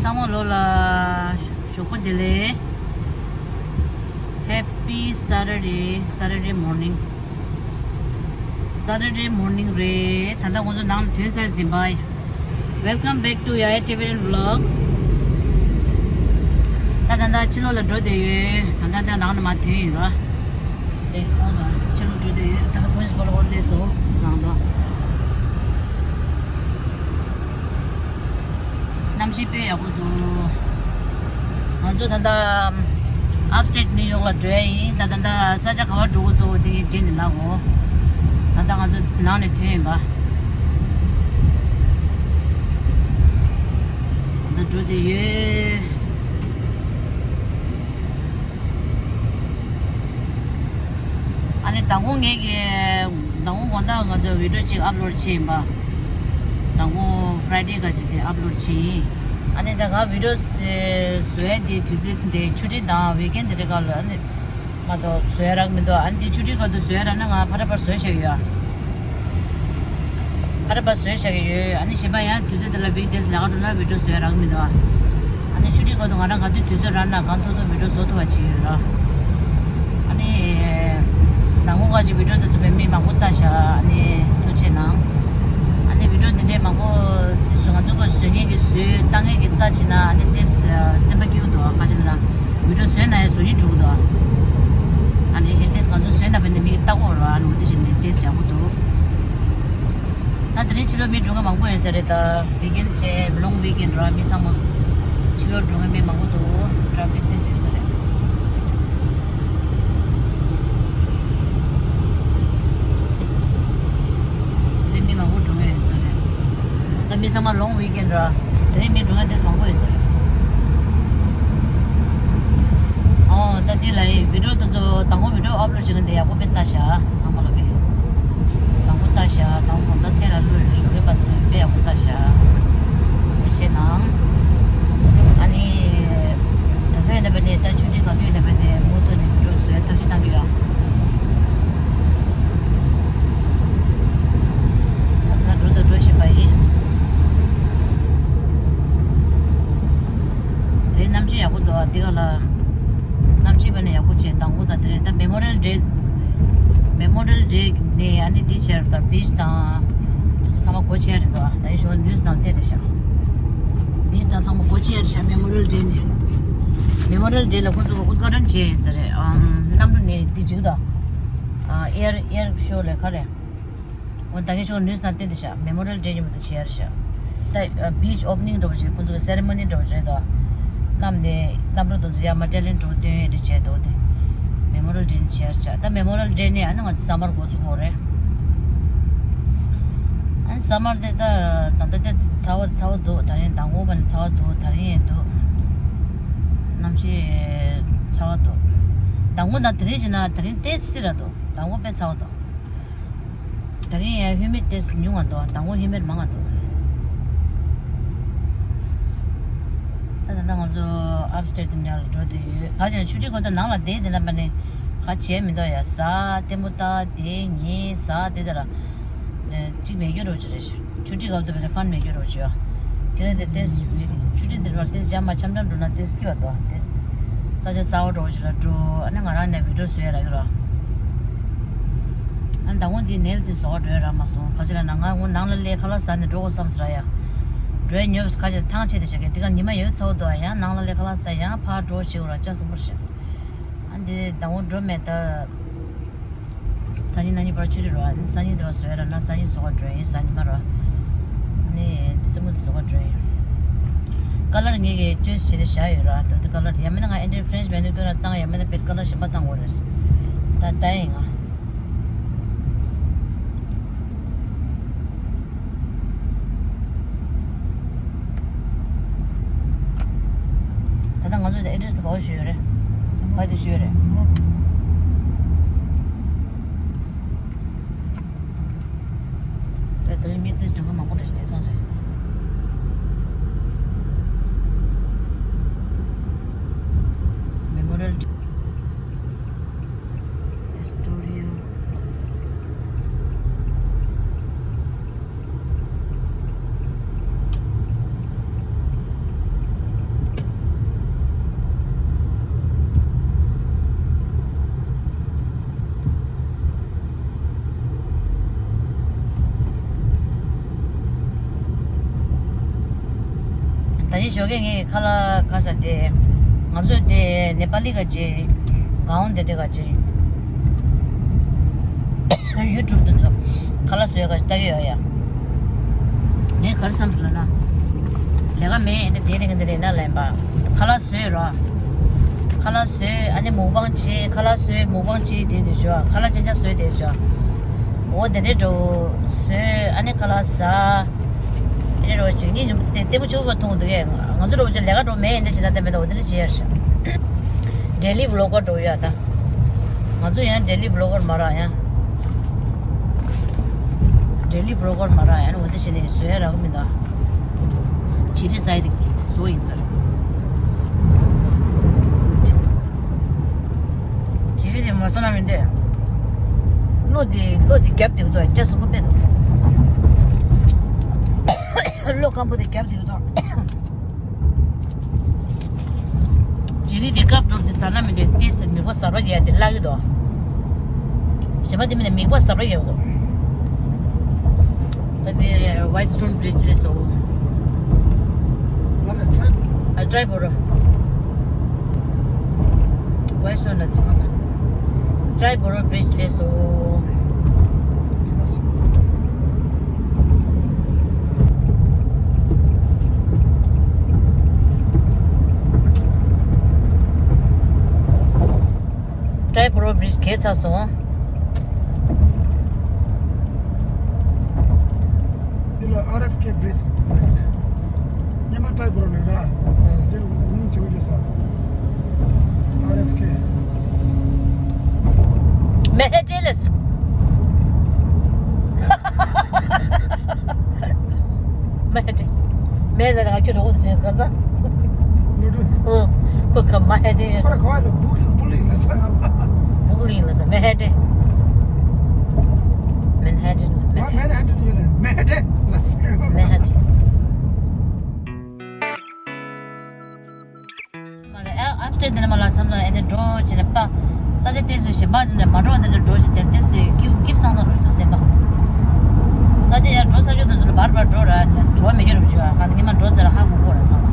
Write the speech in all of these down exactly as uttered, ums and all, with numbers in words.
ཚང་མ་ལོ་ལ་ཞོགས་པ་བདེ་ལེགས། Happy Saturday, Saturday morning. Saturday morning རེད། ད་ལྟ་ང་ཚོ་ནང་ལ་ཐོན་ཚར་ཟིན་པ། Welcome back to Yaya Tibetan Vlog. ད་ད་ལྟ་ཕྱི་ལོགས་ལ་འགྲོ་བསྡད་ཡོད། ད་ལྟ་ད་ནང་ལ་མར་ཐོན་ཡོད་ར། དེ་ཁོང་ཚོ་ཕྱི་ལོགས་འགྲོ་བསྡད་ཡོད། ད་ལྟ་ཕོ་ལིས་བྷོ་ལི་བྷོལ་སླེབས་སོང་ནང་དུ། གནམ་གཤིས་དཔེ་ཡག་པོ་འདུག་ང་ཚོ་ད་ལྟ་Upstate New York ལ་འགྲོ་ཡ་ཡིན། ད་ད་ལྟ་ས་ཆ་ག་པར་འགྲོ་གི་འདུག་དེ་རྗེས་ནས་ལབ་འོ། ད་ལྟ་ང་ཚོ་ནང་ནས་ཐོན་ཡིན་པ། ད་ལྟ་འགྲོ་བསྡད་ཡོད། ཨ་ནི་མདང་དགོང་ངེད་ཀྱི་མདང་དགོང་དགོང་དག་ང་ཚོ་བི་ཌི་ཡོ་ཅིག་ཨབ་ལོཌ་བྱས་ཡིན་པ། མདང་དགོང་Friday ག་ཅིག་དེ་ཨབ་ལོཌ་བྱས་ཡིན། ཨ་ནི་ད་ག་བི་ཌི་ཡོ་དེ་བཟོ་ཡ་དེ་དུས་ཚོད་དེ་ཆུ་ཊི་དང་ཝིག་ཨེན་དེ་འདྲ་ག་ལ་ཨ་ནི་མ་གཏོགས་བཟོ་ཡ་རག་མི་འདུག་ཨ་ནི་དེ་ཆུ་ཊི་སྐབས་དུ་བཟོ་ཡ་རག་ན་ང་ཕར་ཕར་བཟོས་བཞག་གི་ཡོད། ཕར་ཕར་བཟོས་བཞག་གི་ཡོད། ཨ་ནི་གཞན་པ་ཡང་དུས་ཚོད་དེ་ལ་ཝིག་ཌེ་སི་ལས་ཀ་འགྲོ་ན་བི་ཌི་ཡོ་བཟོས་རག་མི་འདུག་ཨ་ནི་ཆུ་ཊི་སྐབས་དུ་ང་རང་ག་དུས་དུས་ཚོད་རག་ན་གང་ཐུབ་ཐུབ་བི་ཌི་ཡོ་བཟོ་ཐུབ་པ་བྱེད་ཀྱི་ཡོད་ར། ཨ་ནི་ནང་ངོ་ག་ཅིག་བི་ཌི་ཡོ་དེ་ཚོ་བས་མི་མང་པོ་ལྟ་ཤག་ཨ་ནི་ཐུགས་རྗེ་གནང་། ཨ་ནི་བི་ཌི་ཡོ་འདི་འདྲའི་མང་པོ་ང་ཚོ་ག་བཟོ་མཁན་གྱི་བཟོས་ལྟ་མཁན་གྱི་ལྟ་བྱེད་ན་ཨ་ནི་དེ་སེམས་པ་སྐྱིད་པོ་འདུག་ཨ་ཁ་ཅིག་ན་ར་བི་ཌི་ཡོ་བཟོས་ན་ཡང་བཟོ་སྙིང་བྲོ་གི་འདུག་ཨ་ནི་ཨེ་ལི་སི་ང་ཚོ་བཟོས་ན་བས་ནི་མིག་ལྟ་གོ་ར་ཨ་ནི་འོ་དེ་བྱས་ནས་དེ་ཡག་པོ་འདུག་ད་དེ་རིང་ཕྱི་ལོགས་མི་འགྲོ་མཁན་མང་པོ་ཡོད་ས་རེད། ད་ཝིག་ཨེན་བྱས་ལོང་ཝིག་ཨེན་ར་མི་ཚང་མ་ཕྱི་ལོགས་འགྲོ་མཁན་མི་མང་པོ་འདུག་ཊ་ཕིག་ཏོག་ཙམ་ཡོད་ས་རེད། དེ་རིང་མི་མང་པོ་འགྲོ་མཁན་ཡོད་ས་རེད། ད་མི་ཚང་མ་ལོང་ཝིག་ཨེན་ར། དེ་རིང་མི་འགྲོ་མཁན་ཏོག་ཙམ་མང་པོ་ཡོད་ས་རེད། ཨོ་ད་འདི་ལ་ཡི་བི་ཌི་ཡོ་དེ་ཚོ་དང་པོ་བི་ཌི་ཡོ་ཨབ་ལོཌ་བྱེད་མཁན་དེ་ཡག་པོ་དཔེ་ལྟ་ཤག་ཚང་མ་ལ་གི། དང་པོ་ལྟ་ཤག་དང་པོ་གང་ལྟར་ཚེ་ལ་བློས་ཞོགས་ཀས་པ་དེ་དཔེ་ཡག་པོ་ལྟ་ཤག་ཐུགས་རྗེ་གནང་། ཨ་ནི། ད་དུང་ཡིན་ན་བས་ནས་ད་ཆུ་ཊི་ག་དུས་ཡིན་ན་བས་ནས་མུ་མཐུད་ནས་བི་ཌི་ཡོ་བཟོ་ཡ་ཐབས་ཤེས་གཏང་གི་ཡོད། ད་འགྲོ་དང་འགྲོ་བཞིན་པ་ཡིན། དེ་གནམ་གཤིས་ཡག་པོ་འདུག་ཨ་འདི་ག་ལ། གནམ་གཤིས་བས་ནས་ཡག་པོ་བྱས་མདང་དགོང་དང་དེ་རིང་ད་མེ་མོ་རི་ཡལ་ཌེ། མེ་མོ་རི་ཡལ་ཌེ་ནས་ཨ་ནི་འདི་བྱས་ར་ད་བིཆ་དང་། ཚང་མ་སྒོ་ཕྱེ་རེད་འདུག་ད་ཡིན་ཞོར་ནིའུ་སི་ནང་བལྟས་བསྡད་ཤག་བིཆ་དང་ཚང་མ་སྒོ་ཕྱེ་རེད་ཤག་མེ་མོ་རི་ཡལ་ཌེ་ནས། མེ་མོ་རི་ཡལ་ཌེ་ལ་ཁོང་ཚོ་ཨུད་གྷ་ཊན་བྱས་ཡིན་ས་རེད། ཨམ། གནམ་གྲུ་ནས་འདི་འཇིག་དང་། ཨ། ཨེར་ཨེར་ཤོ་ལས་ག་རེ། འོ་ད་གིན་ཤོག་ནིའུ་སི་ནང་བལྟས་བསྡད་ཤག་མེ་མོ་རི་ཡལ་ཌེ་ཡིན་མི་འདུག་བྱས་རེད་ཤག་ད་བིཆ་ཨོ་པ་ནིང་འདྲ་པོ་ཅིག་ཁོང་ཚོ་གི་སེ་རེ་མོ་ནི་འདྲ་པོ་ཅིག་རེད་དོ། གནམ་ནས་གནམ་གྲུ་དེ་ཚོ་ཡར་མར་ཊེ་ལེན་འགྲོ་སྟོན་རེ་བྱས་འདུག་དེ་མེ་མོ་རི་ཡལ་ཌེ་ནས་བྱས་རེད་ཤག་ད་མེ་མོ་རི་ཡལ་ཌེ་ནས་ཨ་ནི་ང་ཚོ་ཟ་མར་འགོ་ཚུགས་དགོས་རེད། ཨ་ནི་ཟ་མར་དེ་ད་ད་ལྟ་དེ་ཚ་བ་ཚ་བ་འདུག་ད་རིང་མདང་དགོང་བ་ནས་ཚ་བ་འདུག་ད་རིང་ཡང་འདུག་གནམ་གཤིས་ཚ་བ་འདུག་མདང་དགོང་དང་དེ་རིང་བྱས་ན་ད་རིང་ཏོག་ཙམ་སྲིད་ར་འདུག་མདང་དགོང་དཔེ་ཚ་བ་འདུག་ད་རིང་ཡང་ཧིའུ་མིཌ་ཏོག་ཙམ་ཉུང་བ་འདུག་མདང་དགོང་ཧིའུ་མིཌ་མང་བ་འདུག་ད་ད་ལྟ་ང་ཚོ་ཨབ་སི་ཊེར་དེ་ནས་ལ་འགྲོ་བསྡད་ཡོད། ག་ཅིག་ན་ཆུ་ཊི་ཁོ་ད་ནང་ལ་བསྡད་དེ་ན་མ་ནི་ག་བྱས་མི་འདུག་ཡ། ཟ་ལྟད་མོ་ལྟ་དེ་ཉལ་ཟ་དེ་ད་ལ་གཅིག་མེད་རྒྱུ་རོ་ཅིག་རེད། ཆུ་ཊི་སྐབས་དུ་བས་ཕན་མེད་རྒྱུ་རོ་ཅིག་ཡོད། དེ་ནས་དེ་ཏོག་ཙམ་ཆུ་ཊི་དེ་རོ་ཏོག་ཙམ་འཇམ་མ་འཆམ་འཆམ་འགྲོ་ན་ཏོག་ཙམ་སྐྱིད་པ་འདུག་ཏོག་ཙམ་ས་ཆ་གསར་པ་འགྲོ་ཅིག་ལ་འགྲོ། ཨ་ནི་ང་རང་ནས་བི་ཌི་ཡོ་བཟོ་ཡ་རག་གི་རོ། ཨ་ནི་ད་དགོང་འདི་ནེལ་ཙི་བཟོ་ག་འགྲོ་ཡ་རག་མ་སོང་། ག་ཅི་ལ་ན་ང་ངོ་ནང་ལ་སླེབས་ཁ་ལག་ཟ་ནས་འགྲོ་དགོས་བསམ་ཟེར་ཡ། འགྲོ་ཡ་ཉོབ་ཁ་ཅིག་ཐང་ཆད་དེ་བྱ་གི་འདི་ག་ཉི་མ་ཡོད་ཚ་བོ་འདུག་ཡང་ནང་ལ་སླེབས་ཁ་ལག་ཟ་ཡང་ཕར་འགྲོ་བྱེད་དགོས་ར་ལྕགས་སྲིན་པོར་བྱ། ཨ་འདི་ཟླ་ངོ་འགྲོ་མེད་ད། སང་ཉིན་གནངས་ཉིན་བར་ཆུ་ཊི་རོ། ཨ་ནི་སང་ཉིན་འདི་བ་བཟོས་ར་ན་སང་ཉིན་བཟོ་ག་འགྲོ་ཡིན་སང་ཉིན་མ་རོ། ཨ་ནི་སེན་མོ་འདི་བཟོ་ག་འགྲོ་ཡིན། ཀ་ལར་ངེད་ཀྱིས་ཅོའི་སི་བྱས་ཏེ་བཞག་ཡོད་ར་ད་འདི་ཀ་ལར་ཡང་མིན་ན་ང་ཨེ་ཌི་ཕ་རེན་ཆི་མེ་ནུ་སྐྱོན་ན་བཏང་ཡང་མིན་ན་པེད་ཀ་ལར་གཞན་པ་བཏང་དགོས་རེད། ད་ད་ཡིན་ང་། ད་ལྟ་ང་ཚོ་ཨེ་ཌི་རེ་སི་དེ་ག་པར་ཞུས་ཡོད་རེད། ག་དེ་ཞུས་ཡོད་རེད། ད་ད་རིང་མི་ཏོག་ཙམ་འགྲོ་མཁན་མང་པོ་འདྲ་ཞིག་དེ་མཐོང་སོང་། མེ་མོ་རི་ཡལ་སི་ཊོ་རི་ཡོ། ཞོགས་ཀས་ངས་ཁ་ལག་ཁ་ཤས་དེ། ང་ཚོས་དེ་ནེ་པ་ལི་ག་ཅིག་གའོན་དེ་འདྲ་ག་ཅིག་ཡུ་ཊུབ་དུ་ཚོ་ཁ་ལག་བཟོས་ག་ཅིག་ལྟ་གི་ཡོད་ཡ། ངས་ག་རེ་བསམ་སོང་ལབ་ན། ལས་ཀ་མེད་འདི་དེ་རིང་འདི་རིང་ན་ལན་པ། ཁ་ལག་བཟོས་རོགས། ཁ་ལག་བཟོས། ཨ་ནི་མུག་པང་བྱེད། ཁ་ལག་བཟོས། མུག་པང་བྱེད། དེ་དེ་ཞོ། ཁ་ལག་ཅན་ཅན་བཟོས་དེ་ཞོ། འོ་དེ་འདྲའི་འགྲོ། བཟོས། ཨ་ནི་ཁ་ལག་ཟ། དེ་འདྲའི་རོ་ཅིག་ཉིན་ཅུང་དེ་ལྟད་མོ་ཆུ་བ་མཐོང་འདུག་གས། ང་ཚོ་རོ་ཅིག་ལས་ཀ་འགྲོ་མེད་འདྲ་ཞིག་ན་དེ་མེད་དོ་འོ་དེ་འདྲ་བྱེད་ཡར་ཤག་ཌེ་ལི་བི་ལོག་གར་འགྲོ་ཡ་ད། ང་ཚོ་ཡང་ཌེ་ལི་བི་ལོག་གར་མ་རག་ཡང་། ཌེ་ལི་བི་ལོག་གར་མ་རག་ཡང་འོ་དེ་བྱས་ནས་བཟོས་རག་གི་མི་འདུག་ཇི་ལི་ས་ཡི་དེ་བཟོ་ཡིན་ཟེར། ཇི་ལི་དེ་མ་བཟོ་ན་མི་འདོད། བློ་དེ་བློ་དེ་རྒྱབ་དེ་འདུག་ཅག་སུ་ཀུ་པེ་འདུག་བློ་སྐམ་པོ་དེ་རྒྱབ་དེ་འདུག་ཇི་ལི་དེ་སྐབས་དྲུག་དེ་ཟ་ན་མི་འདོད་ཏིས་མིག་པ་གཟར་པ་རྒྱག་དེ་བརླག་གི་འདུག་གཞན་པ་དེ་མིན་ན་མིག་པ་གཟར་པ་རྒྱག་གི་འདུག་ད་དེ་White Stone Bridge སླེབས་སོང་། ང་རང་ཊ་རའི་བོ་རོ། ཨ་ཊ་རའི་བོ་རོ། White Stone ལ་ཆགས་ན། ཊ་རའི་བོ་རོ་བི་རི་ཇི་སླེབས་སོང་། ཊ་རའི་བོ་རོ་བི་རི་ཇི་གས་ཚར་སོང་། འདི་ལ་ཨར་ཨེཕ་ཀེ་བི་རི་ཇི། སྔོན་མ་ཊ་རའི་བོ་རོ་ནས་ར། འདིར་ང་ཚོ་མིང་བྱེད་དགོས་ས། ཨར་ཨེཕ་ཀེ། མེ་ཧེ་ཏེ་ལེ་སི། མེ་ཧེ་ཏེ། མེ་ལ་ར་ཁྱོད་རོགས་ཟེར་ག་ས། ལོ་དྲུག་ཨོ། ཁོ་ཁ་མ་ཧེ་ཏེ། ཁོ་ར་ཁོ་ལ་བུག་ལིང་བུག་ལིང་ལ་ས་ར་བ། བུག་ལིང་ལ་ས་མེ་ཧེ་ཏེ། མན་ཧེ་ཏན། མན་ཧེ་ཏན་ཡོད་ནས་མེ་ཧེ་ཏེ་ལ་ས་ར་བ། མེ་ཧེ་ཏེ། མ་ལ་ཨ་ཨབ་སི་ཊེར་དེ་ནས་མ་ལ་མཚམས་ལ་ཨེ་ནས་འགྲོ་བྱས་ནས་པ། ས་ཆ་ཏོག་ཙམ་གཞན་པ་དེ་ནས་མ་འགྲོ་བ་དེ་འདྲ་འགྲོ་བྱས་དེ་ཏོག་ཙམ་སྐྱིད་སྐྱིད་སང་སང་རུ་འདུག་སེམས་པ། ས་ཆ་ཡར་འགྲོ་ས་ཆ་དེ་ཚོ་ལ་བར་བར་འགྲོ་ར་འགྲོ་བ་མེད་རྒྱུ་རུ་བྱུང་བ་གང་ལ་ཉི་མ་འགྲོ་ཚར་ལ་ཧ་གོ་གོ་ར་ཚང་མ།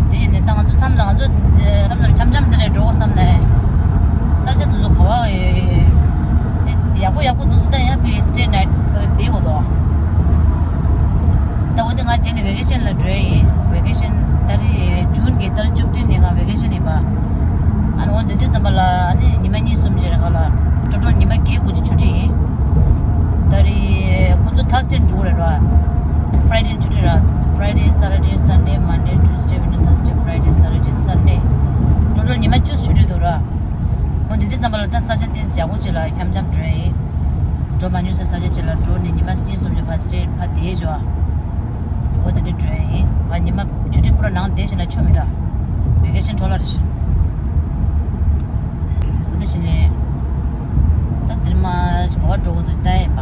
དེ་བཞིན་ནས་ད་ང་ཚོ་མཚམས་ལ་ང་ཚོ་མཚམས་ལ་འཆམ་འཆམ་དེ་འདྲ་འགྲོ་དགོས་བསམ་ནས། ས་ཆ་དེ་ཚོ་ག་བ་ཡོད་དེ་ཡག་པོ་ཡག་པོ་དེ་ཚོ་ད་ཡང་པི་སི་ཊེ་ནའི་ཊི་བསྡད་དགོས་འདུག་ད་འོ་དེ་ང་རྗེས་ནས་ཝེ་ཀེ་ཤན་ལ་འགྲོ་ཡ་ཡིན། ཝེ་ཀེ་ཤན་ད་རེས་ཇུན་གྱི་ཟླ་བཅུ་བདུན་ནས་ང་ཝེ་ཀེ་ཤན་ཡིན་པ། ཨ་ནི་འོ་འདི་དུས་ཙམ་པ་ལ་ཨ་ནི་ཉི་མ་གཉིས་གསུམ་རྗེས་ར་ག་ལ་ཊོ་ཊལ་ཉི་མ་བརྒྱད་དགུ་ཅིག་ཆུ་ཊི་ཡིན། ད་རེས་ཁོ་ཚོ་ཐར་སི་ཌེ་འགྲོ་རེད་ར། ཕ་རའི་ཌེ་ཆུ་ཊི་ར། Friday Saturday Sunday Monday Tuesday Wednesday Thursday Friday Saturday Sunday ཊོ་ཊལ་ཉི་མ་བཅུ་ཆུ་ཊི་འདུག་ར། འོ་འདི་དུས་ཙམ་པ་ལ་ད་ས་ཆ་ཏོག་ཙམ་ཡག་པོ་ཅིག་ལ་འཆམ་འཆམ་འགྲོ་ཡ་ཡིན། འགྲོ་མ་མྱོང་ས་ས་ཆ་ཅིག་ལ་འགྲོ་ནས་ཉི་མ་གཉིས་གསུམ་ཅིག་ཕར་སི་ཊེ་ཕར་བསྡད་འཇོག་འོ་དེ་འདྲ་འགྲོ་ཡ་ཡིན། ང་ཉི་མ་ཆུ་ཊི་ཁོ་ར་ནང་བསྡད་ཤེ་ན་ཆོ་མི་ད། ཝེ་ཀེ་ཤན་འཕྲོ་བརླག་རེད་ཤག་འོ་དེ་བྱས་ནས་ད་འདིར་མ་ག་བ་འགྲོ་དགོས་འདུག་ལྟ་ཡིན་པ།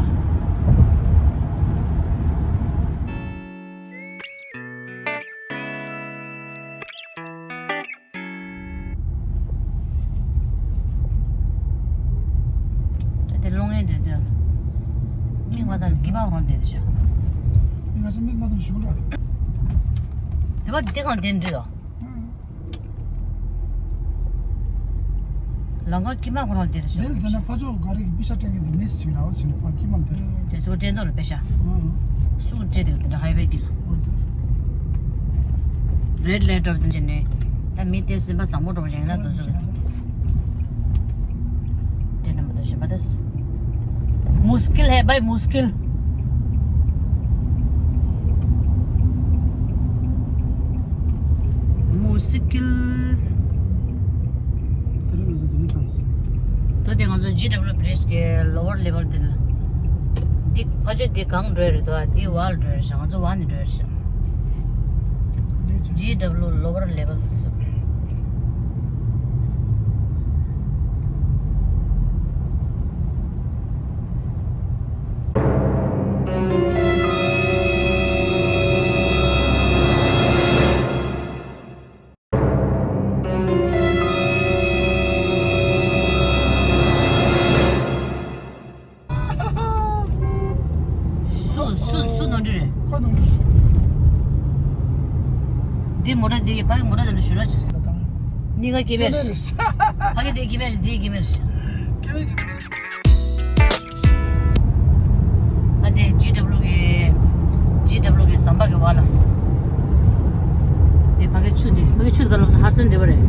དེ་ལོང་ཡེ་དེ་དེ། མིག་མ་བཏང་གི་མ་འོང་དེ་དེ་ཤ། ང་ཚོ་མིག་མ་བཏང་ཞུ་ར། དེ་བ་དེ་གང་དེ་འདྲི་དོ། ལང་ཀ་ཀི་མ་ཁོ་རང་དེ་རེད་ཤག་དེ་ལ་དེ་ན་ཕ་ཚོ་ག་རེ་གི་པི་ཤ་སྤྲད་མཁན་དེ་མིས་བྱེད་ར་བ་ཕྱིན་ནས་ཕ་ཀི་མ་དེ། དེ་ཚོ་སྤྲད་མདོག་ལ་པེ་ཤ། ཨང་། སུ་སྤྲད་དེ་དེ་འདྲ་ཧའི་ཝེ་གི་ལ། ཨོ་དེ། རེད་ལེ་ཏྲོབ་དེ་བྱས་ནས་ད་མི་དེ་སེམས་པ་བཟང་པོ་འགྲོ་བཞིན་ལ་དུ་ཚོ། དེ་ནམ་དུ་ཞིམ་པ་དེ། मुश्किल है भाई मुश्किल। मुश्किल། དེ་རིང་ང་ཚོ་འདི་ནས་བཏང་སོང་། ད་དེ་ང་ཚོ་ཇི་ཌབ་ལུ་བི་རི་ཇི་གི་ལོ་ཝར་ལེ་ཝལ་དེ་ལ། འདི་ཕ་ཆོས་འདི་གང་འགྲོ་ཡ་རེད་དོ། འདི་ཝལ་འགྲོ་ཡ་རེད་ཤག་ང་ཚོ་ཝལ་ནས་འགྲོ་ཡ་རེད་ཤག་ཇི་ཌབ་ལུ་ལོ་ཝར་ལེ་ཝལ་ཟེར། སུ་སུ་སུ་ནོར་འཁྲུལ་རེད། ཁོ་ནོར་འཁྲུལ་རེད། དེ་གི་ཕ་གི་མོ་ཊ་དེ་ལ་ཞུ་ར་ཆེ་ས་དང་། གཉིས་ཀ་སྐྱེ་དམན་རེད། ཕ་གི་དེ་སྐྱེ་དམན་རེད། དེ་སྐྱེ་དམན་རེད། ཨ་དེ་ཇི་ཌབ་ལུ་གི་ཇི་ཌབ་ལུ་གི་ཟམ་པ་གི་བར་ལ། དེ་ཕ་གི་ཆུ་དེ་ཕ་གི་ཆུ་དེ་ག་ལབ་ས་ཧར་སན་རི་བར་རེད།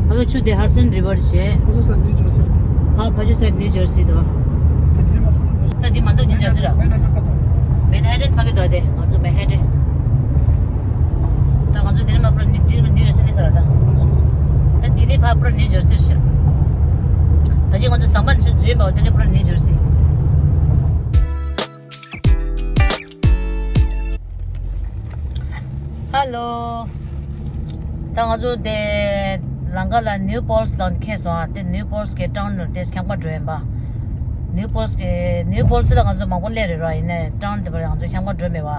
ཕ་གི་ཆུ་དེ་ཧར་སན་རི་བར་བྱས། ཕ་ཕ་ཇོ་སའིད་ནིའུ་ཇར་སི་དོ། ད་འདི་མ་གཏོགས་ཉིན་ཇར་སི་ར། མན་ཧ་ཊན་ཕ་གི་དོ་དེ་ང་ཚོ་མན་ཧ་ཊན། ད་ང་ཚོ་འདི་ནས་མར་པུ་ར་ནི་འདི་ནི་རེ་སི་ལི་ས་ར་ད། ད་འདི་ནས་ཕར་པུ་ར་ནིའུ་ཇར་སི་རེད་ཤག་ད་ཅི་ང་ཚོ་ཟམ་པ་ནས་ཚུར་འཛུལ་བའོ། འདི་ནས་པུ་ར་ནིའུ་ཇར་སི། ཧ་ལོ། ད་ང་ཚོ་དེ་ལམ་ཁ་ལ་ནིའུ་ཕོལ་སི་ལ་འཁེལ་སོང་ཨ། དེ་ནིའུ་ཕོལ་སི་གི་ཊའུན་ལ་དེ་ཁྱམས་ཁ་འགྲོ་ཡིན་པ། ནིའུ་ཕོལ་སི་གི་ནིའུ་ཕོལ་སི་ལ་ང་ཚོ་མང་པོ་སླེབས་རེད་ར། ཡིན་ནའི་ཊའུན་དེ་བར་ང་ཚོ་ཁྱམས་ཁ་འགྲོ་མེད་པ།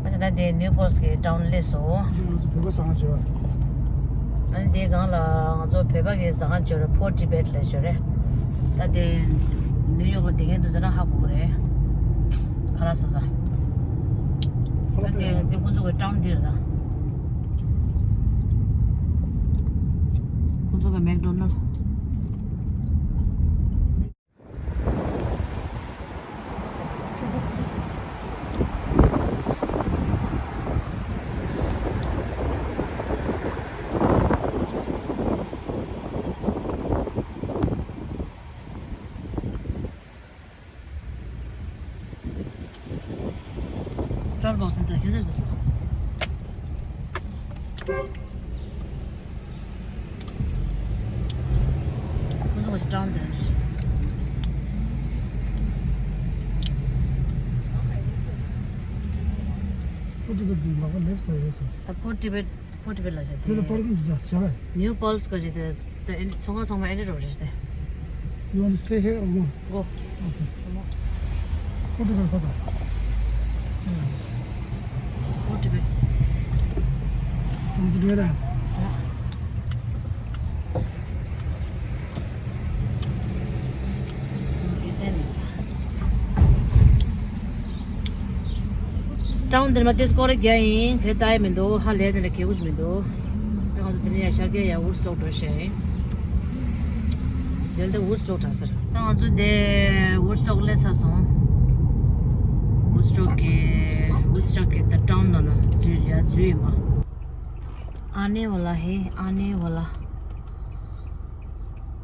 ཨ་ཅེ་ད་དེ་ནིའུ་ཕོལ་སི་གི་ཊའུན་སླེབས་སོང་། འདི་ང་ཚོ་བོད་པ་ཟ་ཁང་བྱེད་པ། ཨ་ནི་དེའི་སྒང་ལ་ང་ཚོ་བོད་པ་གི་ཟ་ཁང་བྱེད་རེད། ཕོར་ཊི་བེད་ལབ་བྱེད་རེད། ད་དེ་ནིའུ་ཡོག་ལ་བསྡད་མཁན་འདུག་ཟེར་ན་ཧ་གོ་གི་རེད། ཁ་ལག་ཟ་ས། ཁ་ལག་ད་དེ་དེ་ཁོང་ཚོ་གི་ཊའུན་འདི་རེད་ད། ཁོང་ཚོ་གི་མེག་ཌོ་ནལ། སི་ཊར་བག་སི་ནི་ད་ཁྱེད་ཚོས་ཟ། ཁོ་ཚོ་ག་ཅིག་ཀྲང་དེ་རེད། ཕོར་ཊི་བེད་འདི་ལག་པ་ལེབ་ས་ཡོད་ས། ད་ཕོར་ཊི་བེད། ཕོར་ཊི་བེད་ལ་བྱས་དེ་ལ་པར་ཀིང་དུ་བྱ་བས། ནིའུ་ཕོལ་སི་ག་ཅིག་དེ་དེ་ཨེ་འདྲ་ཚོང་ཁང་ཚང་མ་ཨེ་འདྲ་རོ་རེད་དེ། You want to stay here or go? Go. Okay. ཕོར་ཊི་བེད་ཕོར་ཊི་བེད། ཕོར་ཊི་བེད། ཁོང་ཚོ་འདྲ་ར། ཀྲང་འདིར་མ་དེ་སྐོར་རྒྱག་ཡིན། ཁྱེད་ལྟ་ཡི་མི་འདུག་ཧ་ལས་དེ་འདྲ་གལ་གུ་ཅི་མི་འདུག་ད་ང་ཚོ་དེ་ནས་ཡར་ཤར་རྒྱག་ཡ་ཝུཌ་སི་ཊོག་འགྲོ་ཤེས་ཡིན། དེ་ལ་དེ་ཝུཌ་སི་ཊོག་གྲགས་ཟེར། ད་ང་ཚོ་དེ་ཝུཌ་སི་ཊོག་སླེབས་ཚར་སོང་། ཝུཌ་སི་ཊོག་གི་ཝུཌ་སི་ཊོག་གི་ད་ཀྲང་ནང་ལ་འཛུལ་ཡ་འཛུལ་ཡིན་མ། आने वाला है, आने वाला,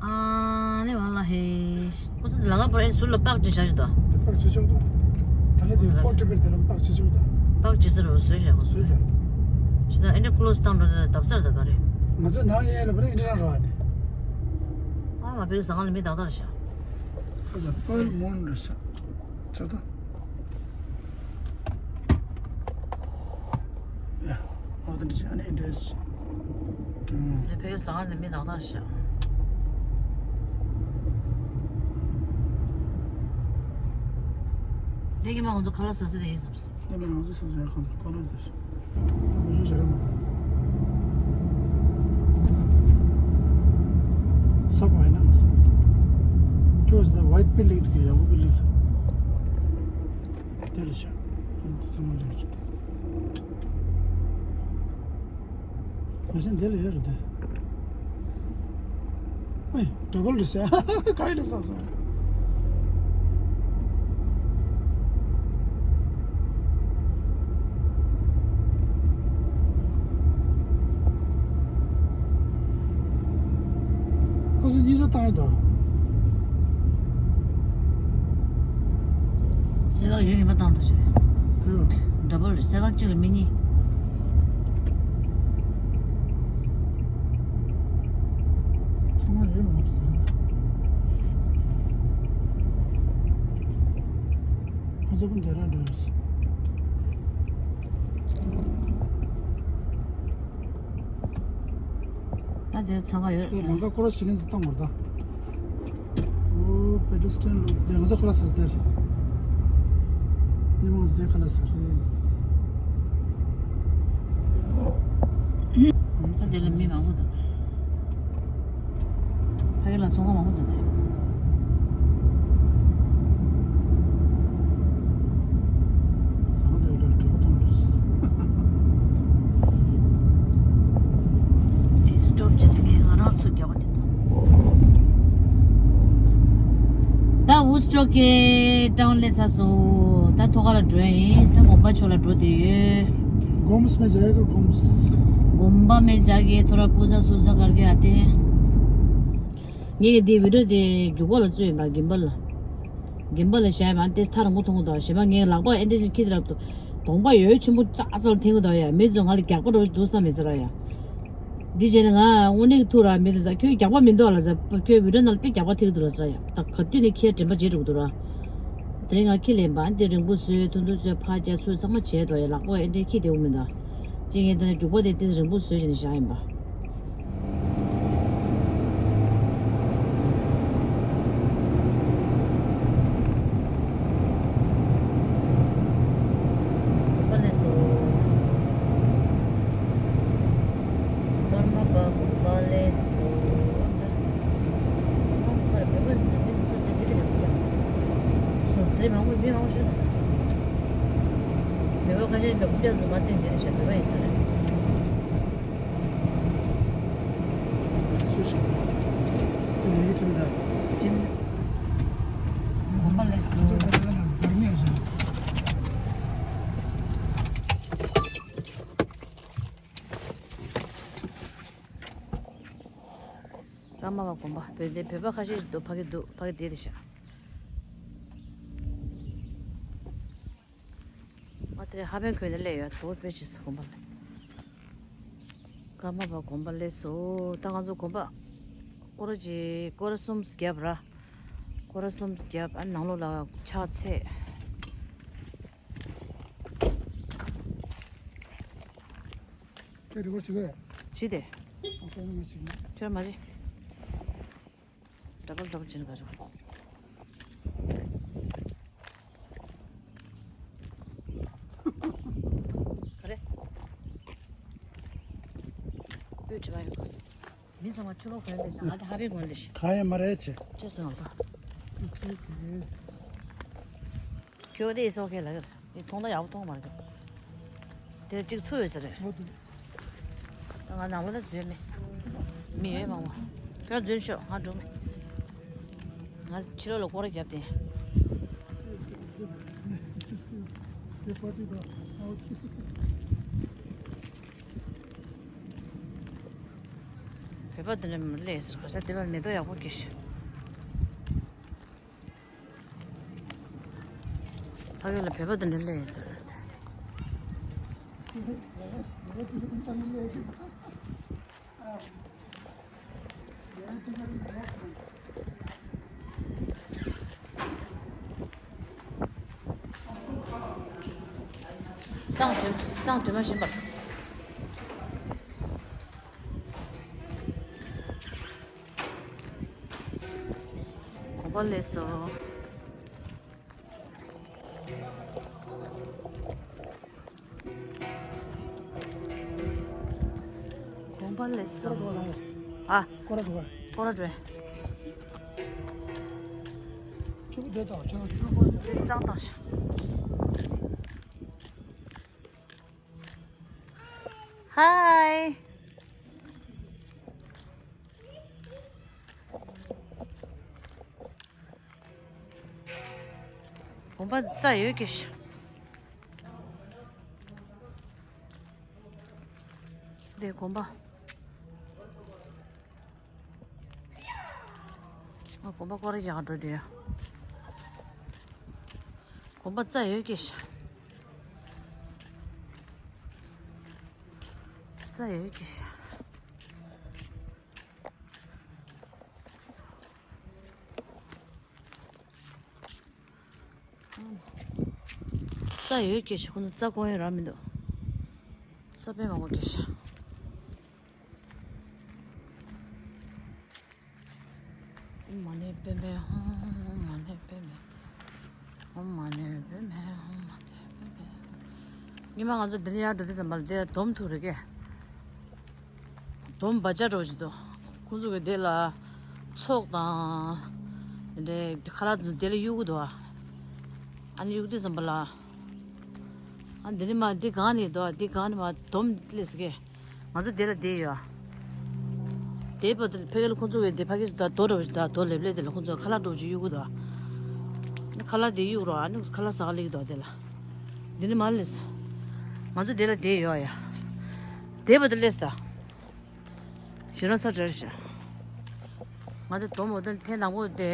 आने वाला है. ཁོ་ཚོ་ལམ་ཁ་བར་ཨེ་ཟུར་ལ་པག་ཅིག་བཞག་ཅིག་དང་། པག་ཅིག་ཅིག་དང་། ད་ལྟ་དེ་ཕོར་ཊི་བེད་དེ་ལ་པག་ཅིག་ཅིག་དང་། པག་ཅིག་ཟེར་བ་བཟོས་བཞག་ཁོ་ཚོ། བཟོས་ཀྱང་། ཞེ་ད་ཨེ་འདྲ་ཀློ་སི་བཏང་འགྲོ་ན་བརྡབ་ཚར་ད་ག་རེ། ང་ཚོ་ནང་ཡན་ལ་བར་ཨེ་འདྲ་རང་རོགས་ཨ་ནི། ཨ་མ་བེག་ཟ་ཁང་ལ་མི་དག་དག་རེད་ཤག་ཁ་ཚ་པར་མོན་རེད་ཤག་ཆགས་ད། ཡ། ཨོ་དེ་འདྲ་བྱས་ནས་འདྲེས། ཨུམ། ཕ་གི་ཟ་ཁང་ནས་མི་ནག་ནག་ཤག་དེ་གི་མ་ང་ཚོ་ཁ་ལག་ཟ་ས་དེ་ཡིན་བསམ་སོང་། དེ་མི་རང་ཚོ་ཟ་ས་ཁང་ཁོ་ན་དེ། ད་མི་ཡོད་ཟེར་ར་མ་ད། ས་བ་ཡིན་ན་མ་ཟ། ཁྱོད་ཟ་ད་ཝའིཊ་པི་ལིག་དུ་གི་ཡ་བུ་པི་ལིག་དུ། དེ་ལ་ཤ། ཨ་ནི་དེ་ཚང་མ་ལེན་རེད། མ་གཞི་འདི་ལ་ཡོད་རེད་དེ། ཨེ། ཌ་བལ་རེད་ཟེར། ག་ཡི་རེད་བསམ་སོང་། ཁོ་ཚོ་གཉིས་ཆ་བཏང་ཡོད་དོ། སེ་ག་ཡོད་ངེས་པ་བཏང་འདུག་ཞེས། ཨུ། ཌ་བལ་རེད། སེ་ག་གཅིག་ལ་མི་གཉིས། ཚང་མ་ཡོད་མ་འདུག་ཟེར་ན། ཁོ་ཚོ་ཀུན་དེ་རང་འདྲ་རེད། ད་དེར་འཚང་ཁ་ཡོད། དེ་ལམ་ཁ་ཁོ་ར་ཞིག་ལན་ཙམ་བཏང་བར་ད། ཨོ་པེ་ཏྲ་སི་ཊན་ལུག་དེ་ང་ཚོ་ཁ་ལག་ཟ་དེར། ཉི་མ་ང་ཚོ་དེ་ཁ་ལག་ཟ། ད་དེ་ལ་མི་མང་པོ་འདུག་ཕ་གི་ལ་ཚོང་ཁང་མང་པོ་འདུག་དེ། ཟ་ཁང་དེ་ལ་གྲོད་པ་གཏོང་རེས། ཚུར་རྒྱག་པ་དེ་དང་། ད་ཝུ་སི་ཊོག་གི་ཊའུན་སླེབས་ཚར་སོང་། ད་ཐོག་ཁ་ལ་འགྲོ་ཡ་ཡིན། ད་དགོན་པ་ཕྱོགས་ལ་འགྲོ་བསྡད་ཡོད། गोम्स में जाएगा, गोम्स। गोम्बा में जाके थोड़ा पूजा सूजा करके आते हैं। ངས་ཀྱི་འདི་བི་ཌི་ཡོ་དེ་རྒྱུག་པ་ལ་བཙོས་ཡིན་པ། གིམ་བལ་ལ། གིམ་བལ་ལ་བཞག་ཡིན་པ། ཨ་ནི་ཏེས་ཐག་རིང་པོ་མཐོང་གི་འདུག་གཞན་པ་ངའི་ལག་པ་ཨེ་འདྲ་ཞིག་འཁྱེར་དེ་ར་གདོང་པ་ཡོད་ཆེན་པོ་ཙག་ཙག་ལ་འཐེན་གི་འདུག་ཡ། མི་ཚོ་ང་ལ་རྒྱག་པ་འདྲ་བོ་ཞིག་འདུག་བསམ་མེད་ཟེར་བ་ཡ། འདི་བྱས་ནས་ང་དངོས་གནས་ཀྱི་ཐུག་ར། མི་ཚོ་ཟེར་ཁྱོད་རྒྱག་པ་མི་འདུག་ལ་ཟེར། ཁྱོད་བི་ཌི་ཡོ་ནང་ལ་དཔེ་རྒྱག་པ་འཐེན་གི་འདུག་ལ་ཟེར་ཡ། ད་ག་དུས་ནས་ཁྱེད་དྲན་པ་བརྗེད་འགྲོ་གི་འདུག་ར། དེ་རིང་ང་ཁྱི་ལེན་པ་འདི་རིང་པོ་བཟོས། ཐུང་ཐུང་བཟོས། ཕར་རྒྱག་ཚུར་ཚང་མ་བྱས་འདུག་ཡ། ལག་པ་ཨེ་འདྲས་འཁྱེར་བསྡད་ཡོད་མི་འདུག་ཅེས་ངས་དེ་ནས་རྒྱུག་པ་དེ་ཏེས་རིང་པོ་བཟོས་བྱས་ནས་བཞག་ཡིན་པ། གོམ་པ་སླེབས་སོང་། པར་མ་པ་གོམ་པ་སླེབས་སོང་། ད་ཨ་ཁར་བོད་པ་འདི་ཚོ་འདི་འདི་རེད་ཀྱང་། སོ་དེ་མང་པོ་མི་མང་པོ་ཤོད་ན། བོད་པ་ཁ་ཤས་ཀྱིས་ཀུ་ཅག་ཚོ་མ་བསྟན་འདི་རེད་ཤག་བོད་པ་ཡིན་ས་རེད། གོམ་པ་སླེབས་སོང་། ཀརྨ་པ་དགོན་པ། བོད་དེ་བོད་པ་ཁ་ཤས་ཤིག་འདུག་ཕ་གི་འདུག་ཕ་གི་བསྡད་དེ་ཤག་ང་དེ་ཧ་པན་ཁོན་ནས་སླེབས་ཡོད། གཙོ་བོ་བོད་ཅིག་དགོན་པ་ལ། ཀརྨ་པ་དགོན་པ་སླེབས་སོང་། ད་ང་ཚོ་དགོན་པ་སྐོར་ར་ཅིག་སྐོར་ར་གསུམ་བརྒྱབ་ར། སྐོར་ར་གསུམ་བརྒྱབ། ཨ། ནང་ལོགས་ལ་ཕྱག་འཚལ། ཁྱོད་རི་བོ་ཆི་གོ། ཆི་དེ། ཨ། ཁྱོད་ནི་མ་ཆི་གི། ཁྱོད་མ་ཆི། འདྲ་པར་འདྲ་པར་བྱེད་ནི་ག་ཆོག་ག་རེ། སྤོས་བྲིས་པ་ཡོད་གོ། མི་ཚང་མ་ཕྱི་ལོགས་གོན་ལེ་ཤ། ང་དེ་ཧ་པའི་གོན་ལེ་ཤ། གང་ཡང་མ་རེད་ཆེ། ཅེས་སོང་ད། ཁྱོད་དེ་ཨི་སོག་ཁེ་ལ་ཡོད། ཨི་ཐོང་ད་ཡག་པོ་ཐོང་མ་རེད། དེ་གཅིག་ཚུ་ཡོད་ས་རེད། ད་ང་ནང་ལོགས་ལ་འཛུལ་མེད། མི་ཡོད་མང་བ། ཁྱོད་འཛུལ་ཤོག་ང་འགྲོ་མེད། ང་ཕྱི་ལོགས་ལ་སྐོར་ར་བརྒྱབ་སྟེ། བོད་པ་དེ་འདྲ་མི་སླེབས་ཟེར། ཁ་ཤས་དེ་བར་མེ་ཏོག་ཡག་པོ་སྐྱེས་ཤག་ཕ་གི་ལ་བོད་པ་དེ་འདྲ་སླེབས་ཟེར། སང་དྲི་སང་དྲི་མ་བཞིན་པར། གོམ་པ་སླེབས་སོང་། གོམ་པ་སླེབས་སོང་། ཨ། སྐོར་ར་འགྲོ། སྐོར་ར་འགྲོ། ཁྱོད་བསྡད་དང་ཁྱོད་ཁྱོད་སྐོར་ར། སང་དང་ཤ། ཧའི། གོམ་པ་རྩ་ཡོད་ཀྱི་ཤ། འདི་གོམ་པ། ཨ། གོམ་པ་སྐོར་ར་རྒྱག་འགྲོ་དུས། གོམ་པ་རྩ་ཡོད་ཀྱི་ཤ། རྩ་ཡོད་ཀྱི་ཤ། རྩྭ་ཡོད་ཀྱི་ཤ། ཁོ་ཚོ་རྩྭ་སྐོར་ཡོད་ར་མི་འདུག་རྩྭ་དཔེ་མང་པོ་ཀྱི་ཤ། ཨོཾ་མ་ཎི་པདྨེ་ཧཱུྃ། ཨོཾ་མ་ཎི་པདྨེ་ཧཱུྃ། ཨོཾ་མ་ཎི་པདྨེ་ཧཱུྃ། ཨོཾ་མ་ཎི་པདྨེ་ཧཱུྃ། ཉི་མ་ང་ཚོ་འདི་ནས་ཡར་འགྲོ་དུས་ཙམ་པ་ལ་དེ་ལ་དོམ་ཐུག་རེད་ཀྱེ། དོམ་བ་ཅག་འདྲ་བོ་ཞིག་འདུག་ཁོང་ཚོ་གི་དེ་ལ་ཚོགས་དང་། དེ་འདྲའི་ཁ་ལག་དེ་ཚོ་དེ་ལ་གཡུག་གི་འདུག་ཨ་ནི་གཡུག་དུས་ཙམ་པ་ལ། ཨ། འདི་ནི་མ་འདི་སྒང་ནས་འདུག་འདི་སྒང་ནས་མ་དོམ་སླེབས་ཀྱེ། ང་ཚོ་དེ་ལ་བསྡད་ཡོད། དེའི་བར་དུ་ཕ་གི་ལ་ཁོང་ཚོ་གི་དེ་ཕ་གི་ད་རྡོ་འདྲ་བོ་ཞིག་ད་རྡོ་ལེབ་ལེབ་དེ་ལ་ཁོང་ཚོ་ཁ་ལག་འདྲ་བོ་ཅིག་གཡུག་གི་འདུག་ཨ་ནི་ཁ་ལག་དེ་གཡུག་རོགས། ཨ་ནི་ཁ་ལག་ཟ་ག་སླེབས་ཀྱི་འདུག་དེ་ལ། འདི་ནི་མ་ལེས། ང་ཚོ་དེ་ལ་བསྡད་ཡོད་ཡ། དེའི་བར་དུ་སླེབས་ད། ཞེ་དྲག་ས་བྲལ་ཤག་ང་དེ་དོ་མོ་དེ་ཐེངས་དང་པོ་དེ་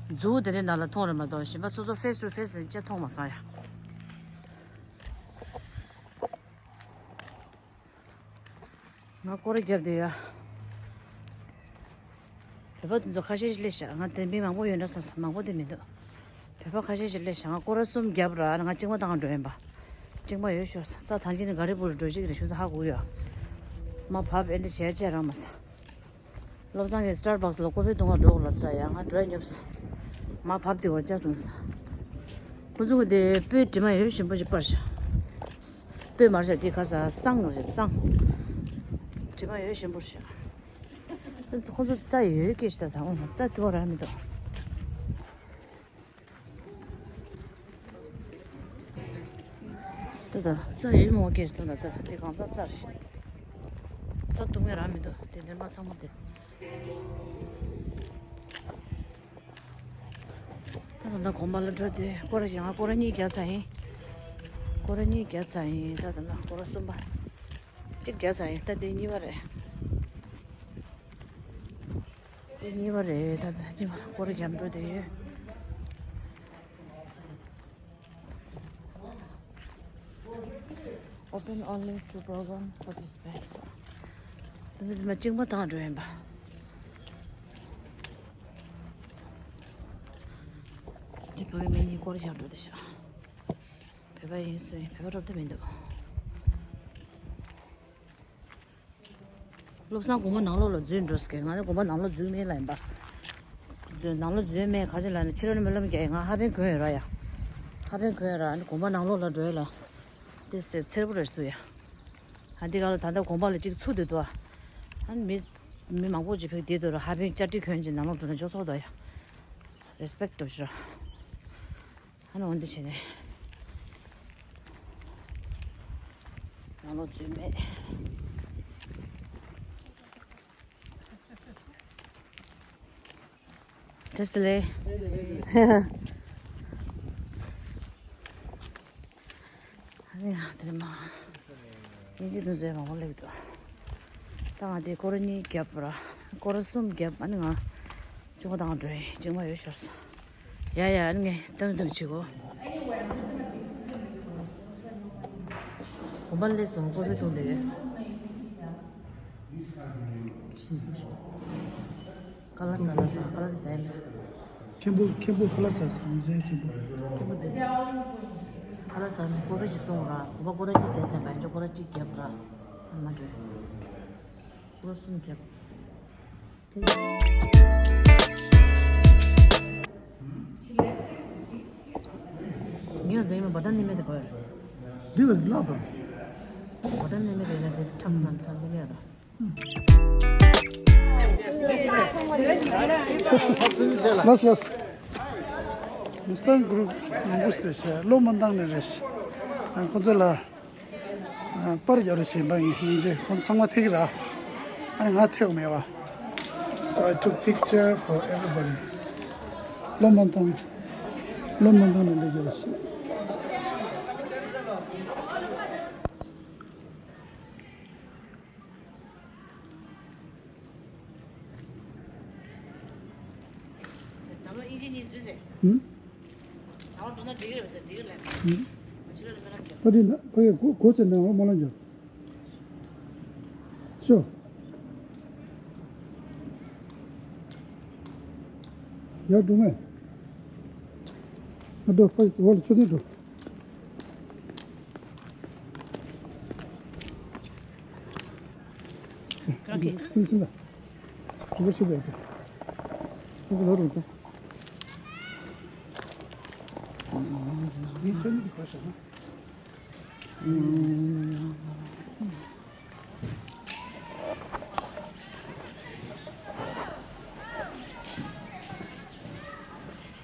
མཛུབ་དེ་འདྲའི་ནང་ལ་མཐོང་རེད་མ་གཏོགས་གཞན་པ་སོ་སོ་ཕེས་ཊུ་ཕེས་དེ་ཅི་མཐོང་མ་སོང་ཡ། ང་སྐོར་ར་བརྒྱབ་བསྡད་ཡ། བོད་པ་དེ་ཚོ་ཁ་ཤས་ཤིག་སླེབས་ཤག་ང་དེ་མི་མང་པོ་ཡོད་འདྲ་བསམ་སོང་། མང་པོ་དེ་མི་འདུག་བོད་པ་ཁ་ཤས་ཤིག་སླེབས་ཤག་ང་སྐོར་ར་གསུམ་བརྒྱབ་ར། ང་གཅིག་པ་བཏང་འགྲོ་ཡིན་པ། གཅིག་པ་ཡོད་ཤོར་སོང་། ས་ཐང་ཆེན་ནས་ག་རི་བུ་རུ་འགྲོ་ཅིག་རེད་ཤུ་ཚ་ཧ་གོ་ཡོད། མ་བབ་ཨེ་འདྲ་བྱས་བྱས་རང་མ་སོང་། བློ་བཟང་གིས་སི་ཊར་བྷག་སི་ལ་ཀོ་ཕི་འཐུང་ག་འགྲོ་དགོས་ལབ་ཟེར་ཡ། ང་འགྲོ་ཡ་ཉོབ་སོང་། མ་བབ་དེ་བར་བཅར་སོང་ཟེར། ཁོ་ཚོ་གི་དེ་སྤོས་དྲི་མ་ཡོད་བཞིན་པོ་ཞིག་སྤར་ཤག་སྤོས་མར་ཤག་དེ་ཁ་ས་བསང་རེད་བསང་། དྲི་མ་ཡོད་བཞིན་པོ་ཤག་ཁོ་ཚོ་རྩྭ་ཡོད་སྐད་ཤག་ད་འོང་རྩྭ་དེ་བ་རག་མི་འདུག་ད་ད་རྩྭ་ཡོད་མོ་སྐད་ཤག་ད་ད་དེ་གང་ཚ་རྩྭ་རེད། རྩྭ་གཏུབ་མཁན་རག་མི་འདུག་དེ་འདྲ་མ་ཚང་མ་དེ། ད་ད་ལྟ་དགོན་པ་ལ་འགྲོ་དུས་སྐོར་ར་ཡང་སྐོར་ར་གཉིས་བརྒྱབ་ཚར་ཡིན། སྐོར་ར་གཉིས་བརྒྱབ་ཚར་ཡིན། ད་ད་ལྟ་སྐོར་ར་གསུམ་པ། གཅིག་བརྒྱབ་ཚར་ཡིན། ད་དེ་གཉིས་པ་རེད། དེ་གཉིས་པ་རེད། ད་ད་གཉིས་པ་སྐོར་ར་བརྒྱབ་འགྲོ་དུས། Open only to program participants. ད་ནི་དེ་མ་གཅིག་མ་བཏང་འགྲོ་ཡིན་པ། དེ་བོད་མི་གཉིས་སྐོར་ར་བཞག་འགྲོ་དེ་ཤག་བོད་པ་ཡིན་སུ་ཡིན་བོད་པ་རོབ་ཏུ་མི་འདུག་བློ་བཟང་དགོན་པ་ནང་ལོགས་ལ་འཛུལ་འགྲོ་ཟེར་གི། ང་ནི་དགོན་པ་ནང་ལོགས་འཛུལ་མེད་ལ་ཡིན་པ། འཛུལ་ནང་ལོགས་འཛུལ་མེད་ག་ཅི་ལ་ནི་ཕྱི་ལོགས་ནས་སྨོན་ལམ་རྒྱག་ཡ། ང་ཧ་པན་གོན་ཡོད་ར་ཡ། ཧ་པན་གོན་ཡོད་ར། ཨ་ནི་དགོན་པ་ནང་ལོགས་ལ་འགྲོ་ཡ་ལ། དེ་ཟེར་འཚེར་པོ་རེད་འདུག་ཡ། ཨ་འདི་ག་ལ་ད་ལྟ་དགོན་པ་ལ་གཅིག་ཚུགས་བསྡད་འདུག་ཨ་ནི་མི་མི་མང་པོ་ཅིག་ཕེབས་བསྡད་འདུག་ར། ཧ་པན་སྐྱ་ཊི་གོན་ཅིག་ནང་ལོགས་འགྲོ་ན་ཆོག་ཆོག་འདུག་ཡ། རེ་སི་པེག་འདུག་ཤི་ར། ཨ་ནི་འོན་ཏེ་བྱས་ནས་ནང་ལོགས་འཛུལ་མེད། བཀྲ་ཤིས་བདེ་ལེགས། ཨ་ནི་ཡང་དེ་མ་དབྱིན་ཇི་དུ་མཛོད་མང་པོ་སླེབས་འདུག་ད་ང་དེ་སྐོར་ར་གཉིས་བརྒྱབ་ར། སྐོར་ར་གསུམ་བརྒྱབ། ཨ་ནི་ང་གཅིག་པ་བཏང་འགྲོ་ཡིན། གཅིག་མ་ཡོད་ཤོར་སོང་། ཡ་ཡ། ཨ་ནི་ངས་ཏང་ཏང་བྱེད་གོ། དགོན་པ་སླེབས་སོང་། ཀོ་ཕི་འཐུང་བསྡད་ཡོད། ཀ་ལ་ས་ལ་ས་ཀ་ལ་དེ་ཟ་ཡ་མེད། མཁན་པོ་མཁན་པོ་ཁ་ལག་ཟ་ཟིན་ཟེར་མཁན་པོ། མཁན་པོ་དེ་ཁ་ལག་ཟ་ནས་ཀོ་ཕི་ཅིག་བཏུང་ར། གོ་བ་ཀོ་ར་གཉིས་བརྒྱབ་ཚར་བ་ཡིན་ཅོ། ཀོ་ར་གཅིག་བརྒྱབ་ར། ཨ་མ་འགྲོ། ཀོ་ར་གསུམ་བརྒྱབ། ངས་འདི་ཡིན་ན་བ་ཏན་ནི་མེད་དེ་གོ་ཡ། འདི་ག་ལ་དང་། བ་ཏན་ནི་མེད་དེ་ན་འདི་ཁྲག་ནང་ཁྲག་ནི་མེད་ར། ལགས་ལགས། མི་སྟང་གུ་རུབ་མང་པོ་ཞིག་བྱས། བློ་མ་བཏང་ནས་རེད། ཁོ་ཚོ་ལ་པར་རྒྱག་རོགས་བྱེད་པ་ཡིན། སྙིང་རྗེ། ཁོ་ཚོ་ཚང་མ་ཐེག་ར། ཨ་ནི་ང་ཐེག་མེད་པ། So I took picture for everybody. བློ་མ་བཏང་། བློ་མ་བཏང་ནས་འདི་རྒྱག་རོགས་བྱེད། ནང་ལོགས་ཨིན་ཇི་གཉིས་འཛུལ་ཟེར། ཧུམ། ནང་ལོགས་འགྲོ་ན་འགྲིག་གི་རེད་ཟེར། འགྲིག་གི་རེད། ཧུམ། ཕྱི་ལོགས་ལ་སྨོན་ལམ་རྒྱབ། ད་དེ་ན་ཕ་གི་གོ་གོ་ཚེ་ནང་ལོགས་སྨོན་ལམ་རྒྱབ། ཤོ། ཡར་འགྲོ་མེད། ང་འགྲོ་ཕ་གི་འོག་ལ་མཆོད་རྟེན་འགྲོ། སིང་སིང་ལ། གྲུ་པ་ཆེ་བས་ཏེ། ཁོ་ཚོ་ལོ་རུ་ཏེ།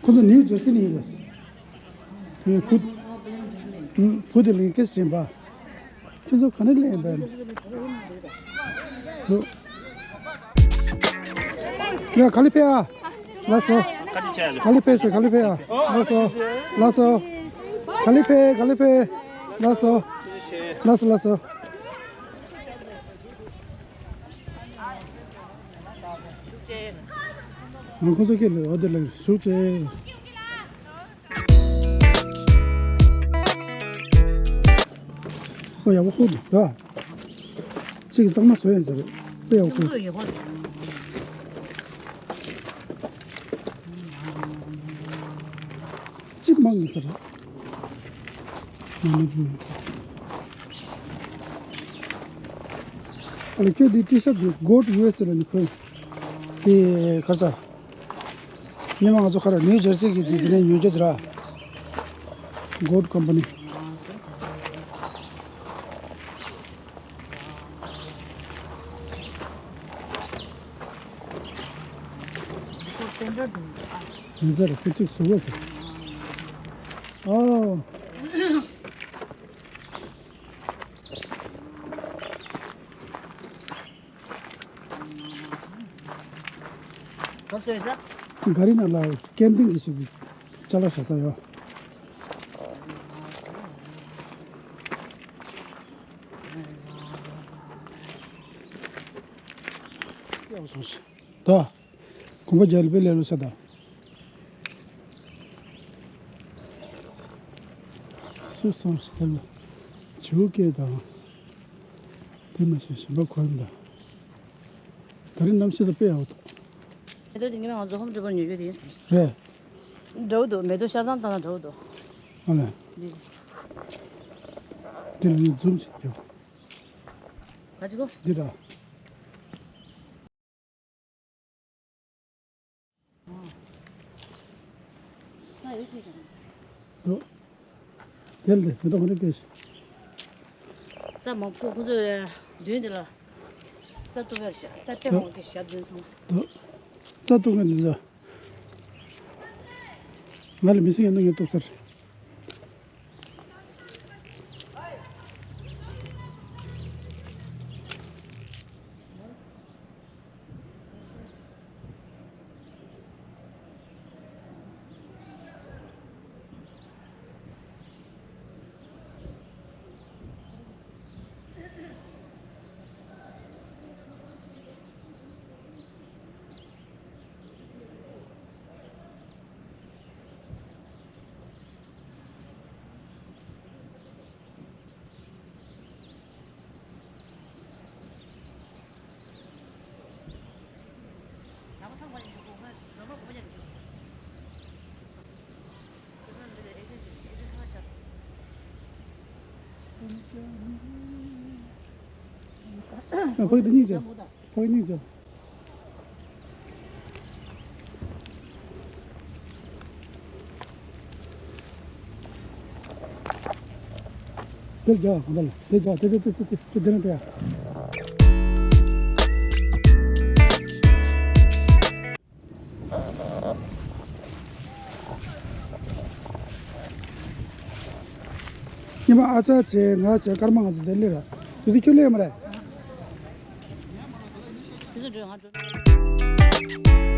ཁོ་ཚོ་ནིའུ་ཇར་སི་ནས་ཡིན་པས། དེ་བུ། བུ་དེ་ལིང་ཀེས་ཡིན་པ། ཁྱེད་ཚོ་ག་ནས་སླེབས་པས། འདུག་ཡ། ག་ལེ་ཕེབས་ཨ། ལགས་སོ། ག་ལེ་ཕེབས་སོ། ག་ལེ་ཕེབས་ཨ། ལགས་སོ། ལགས་སོ། ག་ལེ་ཕེབས། ག་ལེ་ཕེབས། ལགས་སོ། ལགས་སོ། ལགས་སོ། ང་ཁོང་ཚོ་སྐད་ལ་འོ་དེ་ལ་ཞུགས་ཅེས། ཨོ་ཡག་པོ་ཧུད་འདུག་ད། གཅིག་གཙང་མ་བཟོ་ཡིན་ཟེར། ཨོ་ཡག་པོ་ཧུད། གཅིག་མང་ཡིན་ཟེར། ཨ་ལ་ཁྱོད་འདི་ཊི་ཤར་འདི་གོ་ཊི་ཡུ་ཨེས་ལ་ནི་ཁོས། དེ་གར་ས། ཉི་མ་ང་ཚོ་ཁ་ར་ནིའུ་ཇར་སི་གི་དེ་དེ་ནས་ཉོ་རྒྱུ་དེ་ར། གོ་ཊི་ཀམ་པ་ནི། ཡིན་ས་རེད། ཁོ་གཅིག་བཟོ་དགོས་ཟེར། ཨོ། ག་རེ་ན་ལ་ཀེམ་པིང་གི་ཞིག་གི་ཅ་ལག་བཞག་ས་ཡོད། ཡག་པོ་སོང་ཞིག་ད། གོམ་པ་རྒྱག་ལ་དཔེ་ལས་ལོ་ཤ་དང་། སུ་སོང་ཞིག་དེ་ལ་བྱིའུ་སྐད་དང་། དེ་མ་ཤེས་གཞན་པ་གོ་ཡིན་ད། ད་རིང་གནམ་གཤིས་ད་དཔེ་ཡག་པོ་འདུག་མེ་ཏོག་དེ་ངས་ང་ཚོ་ཧོམ་ཌེ་པོར་ཉོ་རྒྱུ་དེ་ཡིན་བསམ་སོང་། རེད། འདྲ་བོ་འདུག་མེ་ཏོག་ཤར་སྟངས་བལྟས་ན་འདྲ་བོ་འདུག་ཨ་ལས། འདི། འདི་ལ་ངས་ཛུམ་བྱེད་རྒྱུ། ག་ཅི་གོ་འདི་འདྲ། རྩྭ་ཡོད་ཀྱི་ཞིག་འདུག་དེ་ལ་དེ་མེ་ཏོག་ཁོ་རེ་སྐྱེས་ཤིག་རྩྭ་མང་པོ་ཁོ་ཚོས་མདུན་དེ་ལ་རྩྭ་གཏུབ་ཡར་བཞག་རྩྭ་དཔེ་མང་པོ་ཞབས་འདུན་སོང་། འདུག་རྩྭ་གཏུབ་མཁན་འདི་ཚོ། ང་ལ་མི་སྲིད་ཡིན་ན་ངས་གཏུབ་ཚར། ཕ་གི་དེ་གཉིས་བྱས། ཕ་གི་གཉིས་བྱས། དེར་རྒྱག་གང་ལྟར་ལ་དེ་རྒྱག་དེ་དེ་དེ་དེ་དེ་དེ་ནས་དེ་ཡ། ཉི་མ་ཨ་ཅག་བྱས་ང་བྱས་སྐར་མ་ང་ཚོ་དེ་ལས་ར་དེ་དེ་ཁྱོད་ལས་མ་རེད། དེ་ཚོ་འགྲོ་ང་འགྲོ།